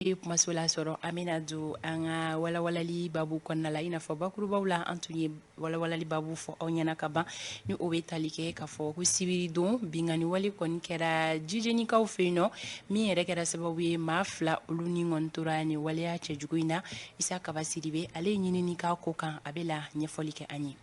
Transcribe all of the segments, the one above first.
Kumaso lasɔrɔ, an bɛna don an ka walawalali babu kɔnɔna la. I n'a fɔ bakurubaw la, an tun ye walawalali babu fɔ aw ɲɛna ka ban, ni o bɛ tali kɛ k'a fɔ ko sibiridon, binkanni wale kɔni kɛra Jijenikaw fɛ yen nɔ, min yɛrɛ kɛra sababu ye maa fila, olu ni kɔni tora nin waleya cɛjugu in na. Isa Kaba Sidibe, ale ye ɲinini k'a ko kan, a bɛ la ɲɛfɔli kɛ an ye.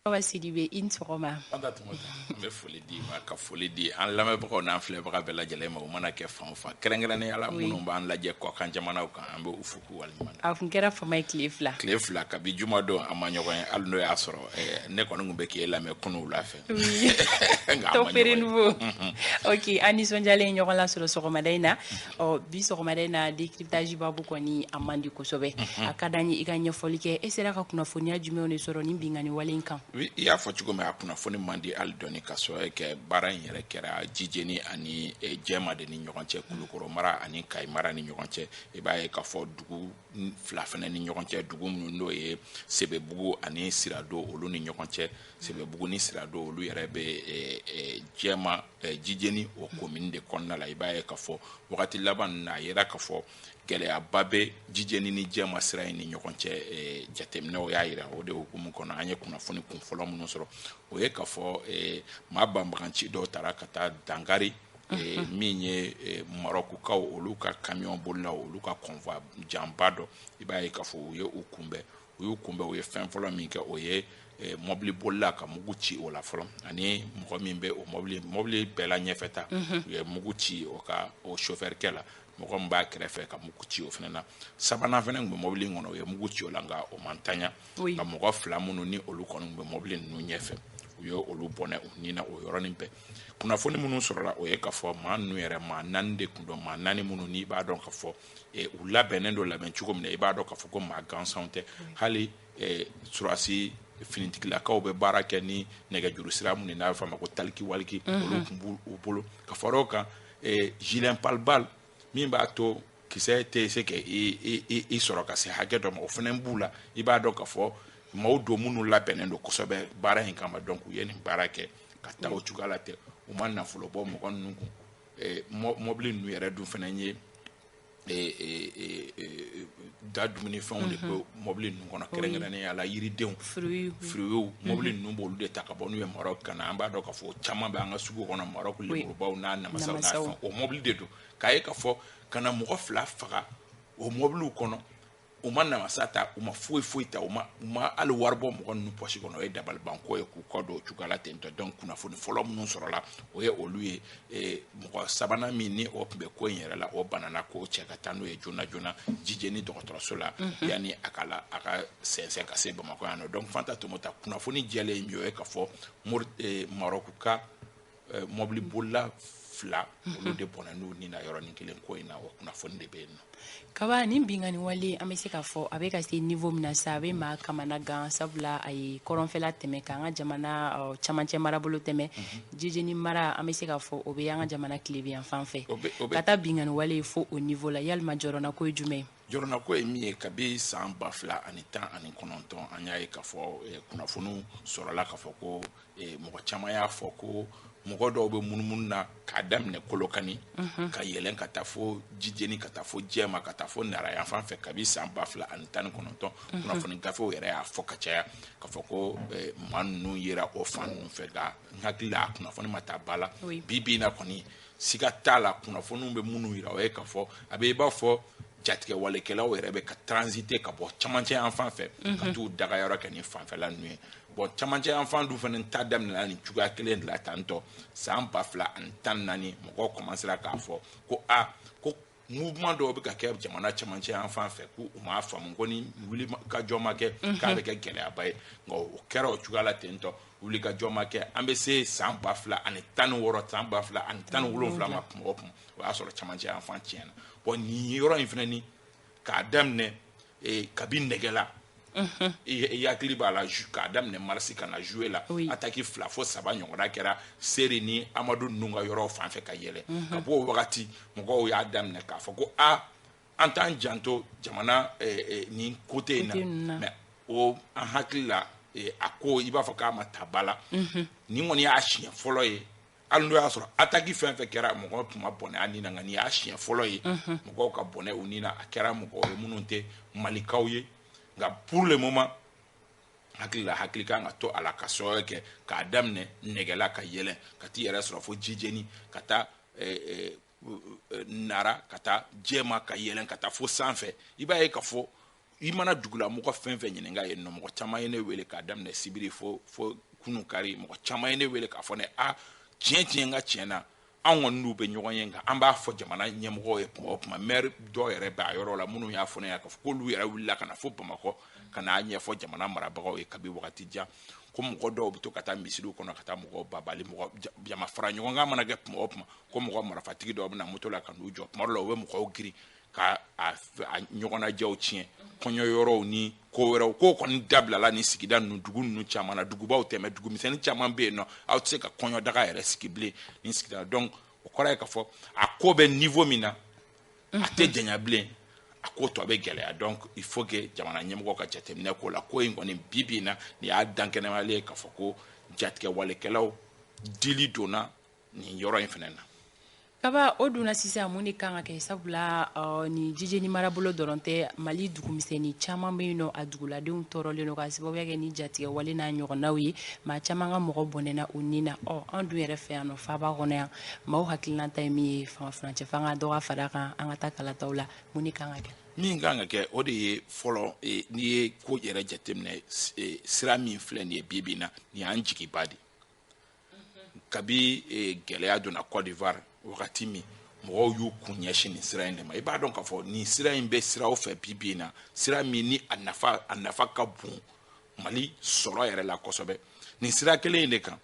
Kaba Sidibe, i ni sɔgɔma. An bɛ foli di ma, ka foli di an lamɛnbagaw n'an filɛbaga bɛɛ lajɛlen ma, o mana kɛ fan o fan, kɛrɛnkɛrɛnnenya la minnu b'an lajɛ kɔkan jamanaw kan. An bɛ u fo k'u waleɲuman dɔn. A kun kɛra fama ye tile 2. Tile 2, kabi juma don an ma ɲɔgɔn ye, hali n'o y'a sɔrɔ ne kɔni tun bɛ k'e lamɛn kunun wula fɛ. Top renouveau. Ok, an nisɔndiyalen ɲɔgɔn lasɔrɔ sɔgɔmada in na. Ɔ bi sɔgɔmada in na, décryptage babu kɔni a man di kosɛbɛ. A ka d'an ye i ka ɲɛfɔli kɛ, e sera ka kunnafoniya jumɛnw de sɔrɔ nin binkanni wale in kan? I y'a fɔ cogo min, a kunnafoni man di hali dɔɔni, ka sababu kɛ baara in yɛrɛ kɛra Jijeni ani Jɛma de ni ɲɔgɔn cɛ, Kulukɔrɔ mara ani Kayi mara ni ɲɔgɔn cɛ. I b'a ye k'a fɔ dugu fila fana ni ɲɔgɔn cɛ, dugu minnu n'o ye Sebebugu ani Sirado, olu ni ɲɔgɔn cɛ. Sebebugu ni Sirado, olu yɛrɛ bɛ Jɛma, Jijeni o commune de kɔnɔna la. I b'a ye k'a fɔ wagati laban ninnu na, a yera k'a fɔ gɛlɛyaba bɛ Jijeni ni Jɛma sira in ni ɲɔgɔn cɛ. Jateminɛw y'a jira. O de hukumu kɔnɔ, an ye kunnafoni kun fɔlɔ minnu sɔrɔ, o ye k'a fɔ maa banbaganci dɔw taara ka taa dankari min ye Marɔkukaw, olu ka camion bolilaw, olu ka convoi janba dɔ. I b'a ye k'a fɔ u ye u kunbɛn, u y'u kunbɛn. U ye fɛn fɔlɔ min kɛ, o ye mɔbili bolila ka mugu ci o la fɔlɔ, ani mɔgɔ min bɛ o mɔbili bɛɛ la ɲɛfɛ ta, u ye mugu ci o ka o chauffeur kɛ la. Mɔgɔ min b'a kɛrɛfɛ, ka mugu ci o fana na. Sabanan fana tun bɛ mɔbili in kɔnɔ, u ye mugu ci o la, nka o man tanya. Nka mɔgɔ fila minnu ni olu kɔni tun bɛ mɔbili ninnu ɲɛfɛ, u ye olu bɔnɛ u ni na o yɔrɔnin bɛɛ. Kunnafoni minnu sɔrɔla, o ye k'a fɔ maa ninnu yɛrɛ, maa naani de tun don. Maa naani minnu n'i b'a dɔn k'a fɔ u labɛnnen don labɛn cogo min na, i b'a dɔn k'a fɔ ko maa gansanw tɛ. Hali surasi finitigilakaw bɛ baara kɛ ni nɛgɛjuru sira minnu ye, n'a bɛ fɔ a ma ko talkie walkie, olu tun b'u bolo. Ka fara o kan, gilet pare-balles min b'a to kisɛ tɛ se ka i sɔrɔ ka se hakɛ dɔ ma, o fana b'u la. I b'a dɔn k'a fɔ maaw don minnu labɛnnen don kosɛbɛ baara in kama. Donc u ye nin baara kɛ ka taa o cogoya la ten. U ma nafolo bɔ mɔgɔ ninnu kun. Mɔbili ninnu yɛrɛ dun fana ye da dumunifɛnw de bɛ mɔbili ninnu kɔnɔ, kɛrɛnkɛrɛnnenya la yiridenw, fruits. Mɔbili ninnu b'olu de ta ka bɔ n'u ye Maroc ka na. An b'a dɔn k'a fɔ caman bɛ an ka sugu kɔnɔ Maroc, lemurubaw n'a namasaw n'a fɛn, o mɔbili de don. K'a ye k'a fɔ ka na mɔgɔ fila faga o mɔbiliw kɔnɔ, u ma namasa ta, u ma foyi foyi ta, u ma hali wari bɔ mɔgɔ ninnu pɔsi kɔnɔ, o ye dabalibanko ye k'u kɔ don o cogoya la ten tɔ. Donc kunnafoni fɔlɔ minnu sɔrɔla, o ye olu ye. Mɔgɔ sabanan min ni o tun bɛ ko in yɛrɛ la, o banana k'o cɛ ka taa n'o ye joona joona Jijeni dɔgɔtɔrɔso la, yanni a ka la a ka sɛnsɛn ka se Bamakɔ yan nɔ. Donc Fanta Tomota, kunnafoni jɛlen min, o ye k'a fɔ Marɔku ka mɔbili bolila fila, olu de bɔnna n'u ni na yɔrɔnin kelen ko in na. O kunnafoni de bɛ yen nɔ. Kaba, nin binkanni wale, an bɛ se k'a fɔ a bɛ ka se niveau min na sisan, a bɛ maa kamana gan, sabula a ye kɔrɔnfɛla tɛmɛ, k'an ka jamana camancɛ marabolo tɛmɛ. Jijeni mara, an bɛ se k'a fɔ o bɛ an ka jamana tilebin fan fɛ, ka taa binkanni wale fo o niveau la. Yalima jɔrɔnako ye jumɛn ye? Jɔrɔnako ye min ye, kabi san 2019, an y'a ye k'a fɔ kunnafoniw sɔrɔla k'a fɔ ko mɔgɔ caman y'a fɔ ko mɔgɔ dɔw bɛ munumunu na k'a daminɛ Kolokani ka yɛlɛn ka taa fo Jijeni, ka taa fo Jɛma, ka taa fo Nara yan fan fɛ. Kabi san 2019, kunnafoni gafew yɛrɛ y'a fɔ ka caya k'a fɔ ko maa ninnu yera o fan ninnu fɛ. Nka n hakili la, a kunnafoni ma taa ba la. Bi bi in na kɔni, siga t'a la, kunnafoniw bɛ minnu yira, o ye k'a fɔ a bɛ i b'a fɔ jatigɛwalekɛlaw yɛrɛ bɛ ka transiter ka bɔ camancɛ yan fan fɛ ka t'u dagayɔrɔ kɛ nin fanfɛla ninnu ye. Bon, camancɛ yan fan dun fana ta daminɛna nin cogoya kelen de la tantɔ. San 2014, mɔgɔw commencera k'a fɔ ko a ko mouvement dɔw bɛ ka kɛ jamana camancɛ yan fan fɛ, k'u m'a faamu, ko ni wuli ka jɔ ma kɛ, k'a bɛ kɛ gɛlɛyaba ye. Nka o kɛra o cogoya la ten tɔ, wuli ka jɔ ma kɛ. An bɛ se san 2016, san 2017 ma kuma o kuma, o y'a sɔrɔ camancɛ yan fan tiɲɛna. Bon, nin yɔrɔ in fana, ni k'a daminɛ kabi nɛgɛ la, i hakili b'a la, k'a daminɛ mars ka na juillet la, attaque fila fo saba ɲɔgɔnna kɛra Seri ni Amadu ninnu ka yɔrɔ fan fɛ ka yɛlɛ. Ka bɔ o wagati, mɔgɔw y'a daminɛ k'a fɔ ko a an t'an janto jamana nin côté in na. Mais o, an hakili la, A ko i b'a fɔ k'a ma ta ba la. Nin kɔni y'a siɲɛ fɔlɔ ye, hali n'o y'a sɔrɔ attaque fɛn fɛn kɛra, mɔgɔw tun ma bɔnɛ a ni na, nka nin y'a siɲɛ fɔlɔ ye mɔgɔw ka bɔnɛ u ni na. A kɛra mɔgɔw ye minnu tɛ Malikaw ye. Nka pour le moment, hakili la, hakili kan ka to a la ka sababu kɛ k'a daminɛ Nɛgɛla ka yɛlɛn ka t'i yɛrɛ sɔrɔ fo Jijeni, ka taa Nara, ka taa Jɛma, ka yɛlɛn ka taa fo sanfɛ. I b'a ye k'a fɔ i mana dugulamɔgɔ fɛn fɛn ɲininka yen nɔ, mɔgɔ caman ye ne wele k'a daminɛ sibiri fo kunu kari, mɔgɔ caman ye ne wele k'a fɔ ne a tiɲɛ tiɲɛ n ka tiɲɛ na, anw kɔni n'u bɛ ɲɔgɔn ye, nka an b'a fɔ jamana ɲɛmɔgɔw ye kuma o kuma. Maire dɔw yɛrɛ bɛ a yɔrɔ la minnu y'a fɔ ne ɲɛna k'a fɔ k'olu yɛrɛ wulila ka na fo Bamakɔ ka n'a ɲɛfɔ jamana marabagaw ye kabi wagati jan, ko mɔgɔ dɔw bɛ to ka taa misiriw kɔnɔ ka taa mɔgɔw babali. Mɔgɔ jama fara ɲɔgɔn kan mana kɛ kuma o kuma, ko mɔgɔ marifatigi dɔw bɛ na moto la ka n'u jɔ. Kuma dɔw la, u bɛ mɔgɔw girin ka a ɲɔgɔnnajɛw tiɲɛ, kɔɲɔ yɔrɔw ni ko wɛrɛw. Ko kɔni dabilala ni sigida ninnu, dugu ninnu caman na. Dugubaw tɛmɛ, dugumisɛnnin caman bɛ yen nɔ, aw tɛ se ka kɔɲɔdaga yɛrɛ sigi bilen ni sigida. Donc o kɔrɔ ye k'a fɔ a ko bɛ niveau min na, a tɛ janya bilen, a ko tɔ bɛ gɛlɛya. Donc il faut que jamana ɲɛmɔgɔ ka jateminɛ k'o la. Ko in kɔni, bi bi in na, nin y'a dankɛnɛmalen ye k'a fɔ ko jatigɛwalekɛlaw dili donna nin yɔrɔ in fana na. Kaba, o donna sisan, mun de kan ka kɛ? Sabula ni Jijeni marabolo dɔrɔn tɛ, Mali dugumisɛnnin caman bɛ yen nɔ, a duguladenw tɔɔrɔlen don ka sababuya kɛ ni jatigɛwale n'a ɲɔgɔnnaw ye. Maa caman ka mɔgɔ bɔnɛna u ni na. Ɔ, an dun yɛrɛ fɛ yan nɔ, faaba kɔnɔ yan, maaw hakilinata ye min ye, fanga furancɛ fanga dɔ ka fara kan, an ka taa kalataw la. Mun de kan ka kɛ? Min kan ka kɛ, o de ye fɔlɔ, n'i ye ko yɛrɛ jateminɛ, sira min filɛ nin ye bi bi in na, nin y'an jigiba de kabi gɛlɛya donna Côte d'Ivoire wagati min, mɔgɔw y'u kun ɲɛsin nin sira in de ma. I b'a dɔn k'a fɔ nin sira in bɛ siraw fɛ bi bi in na, sira min ni a nafa ka bon Mali sɔrɔ yɛrɛ la kosɛbɛ. Nin sira kelen in de kan,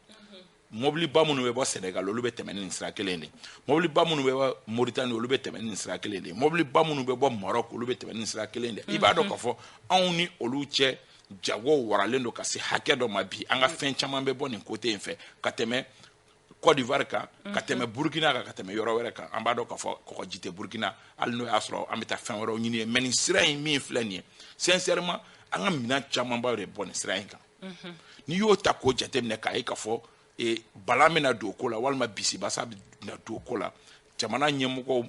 mɔbiliba minnu bɛ bɔ Sénégal, olu bɛ tɛmɛ ni nin sira kelen de. Mɔbiliba minnu bɛ bɔ Mauritanie, olu bɛ tɛmɛ ni nin sira kelen de. Mɔbiliba minnu bɛ bɔ Maroc, olu bɛ tɛmɛ ni nin sira kelen de. I b'a dɔn k'a fɔ anw ni olu cɛ, jago waralen don ka se hakɛ dɔ ma bi. An ka fɛn caman bɛ bɔ nin côté in fɛ ka tɛmɛ Côte d'Ivoire kan, ka tɛmɛ Burkina kan, ka tɛmɛ yɔrɔ wɛrɛ kan. An b'a dɔn k'a fɔ kɔgɔji tɛ Burkina, hali n'o y'a sɔrɔ an bɛ taa fɛn wɛrɛw ɲini yen. Mais nin sira in min filɛ nin ye, sincèrement, an ka minɛn camanba de bɔ nin sira in kan. N'i y'o ta k'o jateminɛ, k'a ye k'a fɔ bala bɛna don o ko la, walima bisibasa bɛna don o ko la, jamana ɲɛmɔgɔw,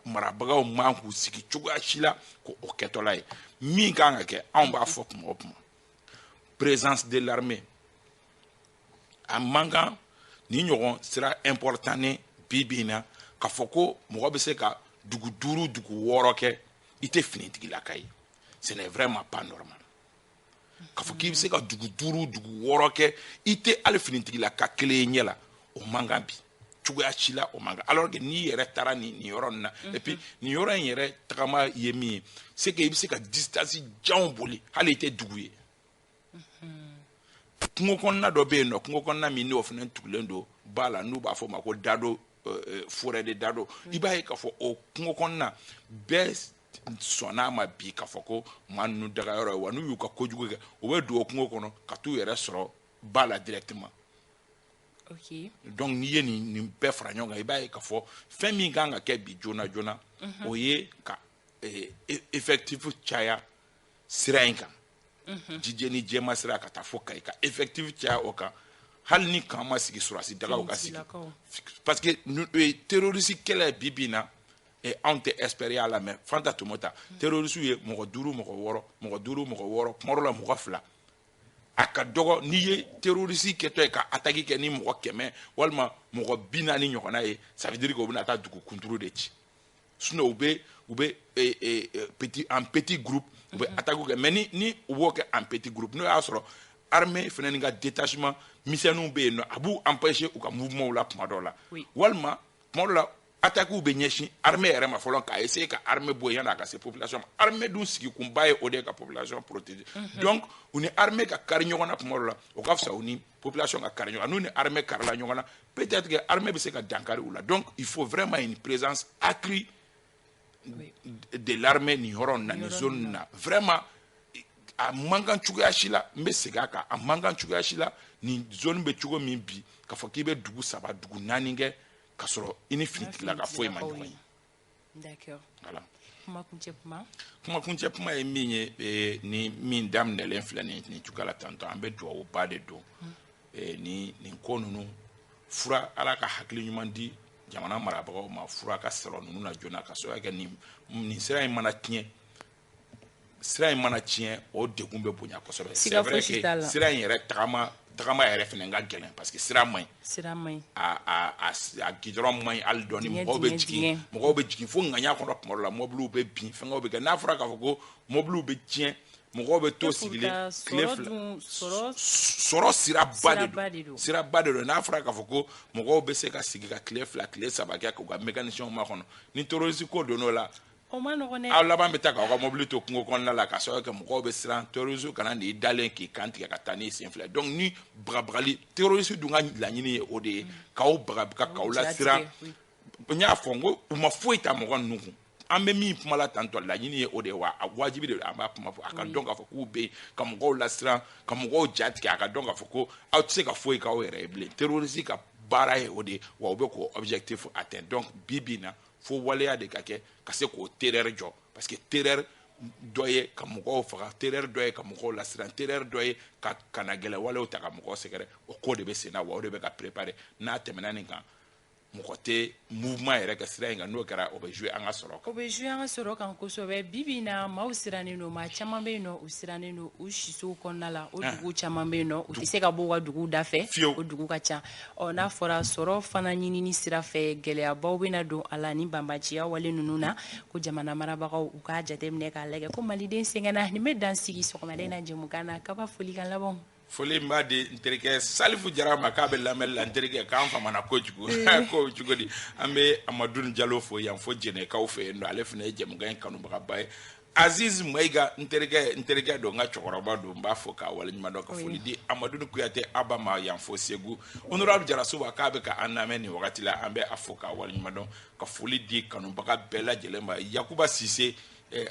marabagaw man k'u sigi cogoya si la k'o kɛtɔla ye. Min kan ka kɛ, anw b'a fɔ kuma o kuma, présence de l'armée a man kan. Ni ɲɔgɔn sira important ne bi bi in na, k'a fɔ ko mɔgɔ bɛ se ka dugu duuru, dugu wɔɔrɔ kɛ, i tɛ finitigilaka ye, ce n'est vraiment pas normal. K'a fɔ k'i bɛ se ka dugu duuru, dugu wɔɔrɔ kɛ, i tɛ hali finitigilaka kelen ye ɲɛ la, o man kan bi cogoya si la, o man kan. Alors que n'i yɛrɛ taara nin yɔrɔ nin na, et puis nin yɔrɔ in yɛrɛ tagama ye min ye, c'est que i bɛ se ka distance janw boli, hali i tɛ dugu ye. Kungo kɔnɔna dɔ bɛ yen nɔ, kungo kɔnɔna min n'o fana tugulen don ba la, n'u b'a fɔ o ma ko Dado, forêt de Dado. I b'a ye k'a fɔ o kungo kɔnɔna bɛɛ sɔnn'a ma bi k'a fɔ ko maa ninnu dagayɔrɔ ye wa. N'u y'u ka kojugu kɛ, u bɛ don o kungo kɔnɔ ka t'u yɛrɛ sɔrɔ ba la directement. Donc n'i ye nin bɛɛ fara ɲɔgɔn kan, i b'a ye k'a fɔ fɛn min kan ka kɛ bi joona joona, o ye ka effectif caya sira in kan, Jijeni Jɛma sira ka taa fo Kayi, ka effectif caya o kan. Hali ni camp ma sigi, surasi dagaw ka sigi, parce que terroriste kɛlɛ bi bi in na, anw tɛ expert ya la, mais Fanta Tomota, terroriste ye mɔgɔ duuru, mɔgɔ wɔɔrɔ, mɔgɔ duuru, mɔgɔ wɔɔrɔ, kuma dɔ la mɔgɔ fila, a ka dɔgɔ. N'i ye terroriste kɛtɔ ye ka attaque kɛ ni mɔgɔ 100 walima mɔgɔ 40 ɲɔgɔnna ye, ça veut dire que u bɛna taa dugu kunturu de ci. Sinon u bɛ petit en petit groupe u bɛ attaque kɛ. Mais ni u b'o kɛ en petit groupe, n'o y'a sɔrɔ armée fana ni ka détachement misɛnninw bɛ yen nɔ, a b'u empêcher u ka mouvement la kuma dɔw la, walima kuma dɔw la attaque bɛ ɲɛsin armée yɛrɛ ma fɔlɔ, k'a essayer ka armée bɔ yen yanni a ka se population ma. Armée dun sigikunba ye o de ye ka population protéger. Donc u ni armée ka kari ɲɔgɔn na kuma dɔw la, o ka fisa u ni population ka kari ɲɔgɔn na. N'u ni armée karila ɲɔgɔn na, peut-être que armée bɛ se ka dankari u la. Donc il faut vraiment une présence accrue de l'armée nin yɔrɔ nin na, nin zone na. Vraiment, a man kan cogoya si la. N bɛ segin a kan, a man kan cogoya si la. Nin zone bɛ cogo min bi, k'a fɔ k'i bɛ dugu saba, dugu naani kɛ ka sɔrɔ i ni finitigilaka foyi ma ɲɔgɔn ye. D'accord. Voilà. Kumakuncɛ kuma. Kumakuncɛ kuma ye min ye, ni min daminɛlen filɛ nin nin cogoya la tantɔ, an bɛ duwawuba de don ni nin ko ninnu fura. Ala ka hakili ɲuman di jamana marabagaw ma, fura ka sɔrɔ ninnu na joona, ka sababu kɛ nin sira in mana tiɲɛ, sira in mana tiɲɛ, o degun bɛ bonya kosɛbɛ. C'est vrai que sira in yɛrɛ tagama yɛrɛ fɛnɛ ka gɛlɛn, parce que sira man ɲi. Sira man ɲi. A gidɔrɔn man ɲi hali dɔɔni. Mɔgɔw bɛ jigin, mɔgɔw bɛ jigin fo ŋaɲa kɔnɔ tuma dɔ la, mɔbiliw bɛ bin, fɛngɛw bɛ kɛ. N'a fɔra k'a fɔ ko mɔbiliw bɛ tiɲɛ, mɔgɔw bɛ to sigilen tile 2, sɔrɔ siraba de don, siraba de don. N'a fɔra k'a fɔ ko mɔgɔw bɛ se ka sigi ka tile 2, tile 3 kɛ k'u ka mécaniciens makɔnɔ, ni terroriste ko donn'o la, aw laban bɛ taa k'aw ka mobili to kungo kɔnɔna la, ka sababu kɛ mɔgɔw bɛ siran terroriste kana n'i dalen k'i kan tigɛ ka taa n'i sen fila. Donc ni bagabagali, terroriste dun ka laɲini ye o de ye, k'aw bagabaga, k'aw lasiran. N y'a fɔ n ko u ma foyi ta mɔgɔ ninnu kun. An bɛ min kuma la tantɔ, laɲini ye o de ye, wa a wajibi de don an b'a kuma fɔ, a ka dɔn k'a fɔ k'u bɛ yen ka mɔgɔw lasiran, ka mɔgɔw jatigɛ, a ka dɔn k'a fɔ ko aw tɛ se ka foyi k'aw yɛrɛ ye bilen. Terroriste ka baara ye o de ye, wa u bɛ k'o objectif atteint. Donc bi bi in na, fo waleya de ka kɛ ka se k'o terreur jɔ, parce que terreur dɔ ye ka mɔgɔw faga, terreur dɔ ye ka mɔgɔw lasiran, terreur dɔ ye ka kana gɛlɛ walew ta ka mɔgɔw sɛgɛrɛ. O ko de bɛ sen na, wa o de bɛ ka préparer. N'a tɛmɛna nin kan, mɔgɔ tɛ mouvement yɛrɛ kɛ sira in kan. N'o kɛra, o bɛ jouer an ka sɔrɔ kan. O bɛ jouer an ka sɔrɔ kan kosɛbɛ. Bi bi in na, maaw sirannen don, maa caman bɛ yen nɔ, u sirannen don u sisow kɔnɔna la. O dugu caman bɛ yen nɔ, u tɛ se ka bɔ u ka dugu da fɛ, o dugu ka ca. Ɔ, n'a fɔra sɔrɔ fana ɲinini sira fɛ, gɛlɛyabaw bɛna don a la ni banbaanciya wale ninnu na, ko jamana marabagaw u k'a jateminɛ k'a lajɛ ko maliden sɛgɛnna. Nin bɛ dan sigi sɔgɔmada in na jɛmukan na. Kaba, folikan labanw. Foli n b'a di n terikɛ Salifu Jara ma, k'a bɛ lamɛnli la. N terikɛ, k'an famana kojugu ko cogo di. An bɛ Amadu Jalo fo yan fo Jɛnɛkaw fɛ yen nɔ, ale fana ye jɛmukan in kanubagaba ye. Aziz Mayiga, n terikɛ, n terikɛ don, n ka cɛkɔrɔba don, n b'a fo k'a waleɲuman dɔn, ka foli di Amadu Kuyate Aba ma yan fo Segu. Honorable Jarasoba, k'a bɛ ka an lamɛn nin wagati la, an bɛ a fo k'a waleɲuman dɔn, ka foli di kanubaga bɛɛ lajɛlen ma. Yakuba Sise,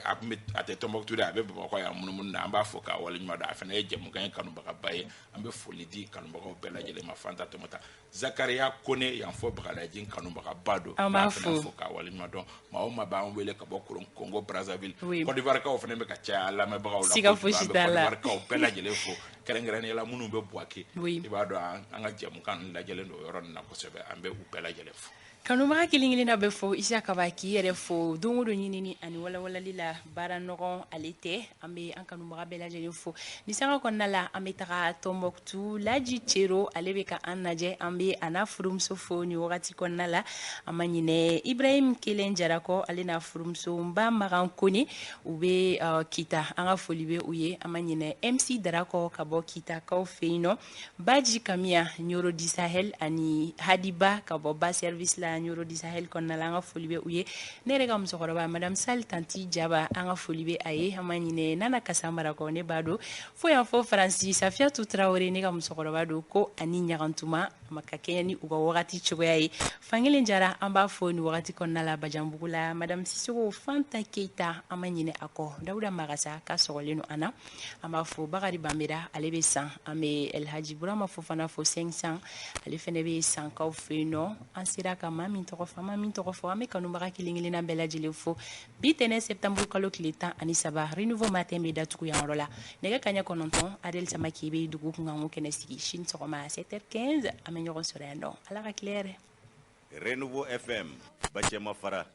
a tun bɛ, a tɛ Tɔnbɔkutu dɛ, a bɛ Bamakɔ yan munumunu na, an b'a fɔ k'a waleɲuman dɔn, a fana ye jɛmukan in kanubagaba ye. An bɛ foli di kanubagaw bɛɛ lajɛlen ma. Fanta Tɔmɔta, Zakariya Kone yan fɔ Bagadaji kanubagaba don, an b'a fo k'a waleɲuman dɔn. Maa o maa b'an wele ka bɔ Congo Brazzaville, Côte d'Ivoire kaw fana bɛ ka caya lamɛnbagaw la, siga fosi t'a la. Côte d'Ivoire kaw bɛɛ lajɛlen fo, kɛrɛnkɛrɛnnenya la minnu bɛ Bouaké, i b'a dɔn an ka jɛmukan lajɛlen don o yɔrɔ ninnu na kosɛbɛ, an bɛ u bɛɛ lajɛlen fo. Kanubaga kelen kelenna bɛ fo. Isa Kaba, k'i yɛrɛ fo don o don ɲinini ani walawalali la, baara nɔgɔn ale tɛ. An bɛ an kanubaga bɛɛ lajɛlen fo ni sanga kɔnɔna la. An bɛ taga Tɔnbɔkutu, Laji Cero, ale bɛ ka an lajɛ, an bɛ a n'a furumuso fo ni wagati kɔnɔna la. An ma ɲinɛ Ibrahim Kelen Jarakɔ, ale n'a furumuso Nba Magan Kone, u bɛ Kita, an ka foli bɛ u ye. An ma ɲinɛ MC Darakɔ ka bɔ Kitakaw fɛ yen nɔ, Baji Kamiya Ɲoro di Sahel ani Hadiba ka bɔ Ba Service la Ɲoro di Sahel kɔnɔna la, an ka foli bɛ u ye. Ne yɛrɛ ka musokɔrɔba Madame Sali Tanti Jaba, an ka foli bɛ a ye. An ma ɲinɛ Nana Kasamara kɔ, ne b'a dɔn fo yan fo Faransi, Safiyatu Tarawele, ne ka musokɔrɔba don, ko ani ɲagantuma ma ka kɛɲɛ ni u ka wagati cogoya ye. Fankelen Jara, an b'a fo ni wagati kɔnɔna la Bajanbugu la. Madame Sisoko Fanta Keita, an ma ɲinɛ a kɔ. Dawuda Magasa ka sɔgɔlen don an na, an b'a fo. Bakari Banbera, ale bɛ san. An bɛ Elhaji Burama Fofana fo 500, ale fɛnɛ bɛ sankaw fɛ yen nɔ. An sera ka maa min tɔgɔ fɔ, an ma min tɔgɔ fɔ, an bɛ kanubaga kelen kelenna bɛɛ lajɛlen fo. Bi tɛnɛ septembre kalo tile 13, Renouveau Matin bɛ datugu yan yɔrɔ la. Nɛgɛ kanɲɛ 9, Adel Samake bɛ dugu kunkanko kɛnɛ sigi. Sini sɔgɔma 7h15, an bɛ ɲɔgɔn sɔrɔ yan nɔ. Ala ka tile hɛrɛ. Renouveau FM, Bacɛma Fara.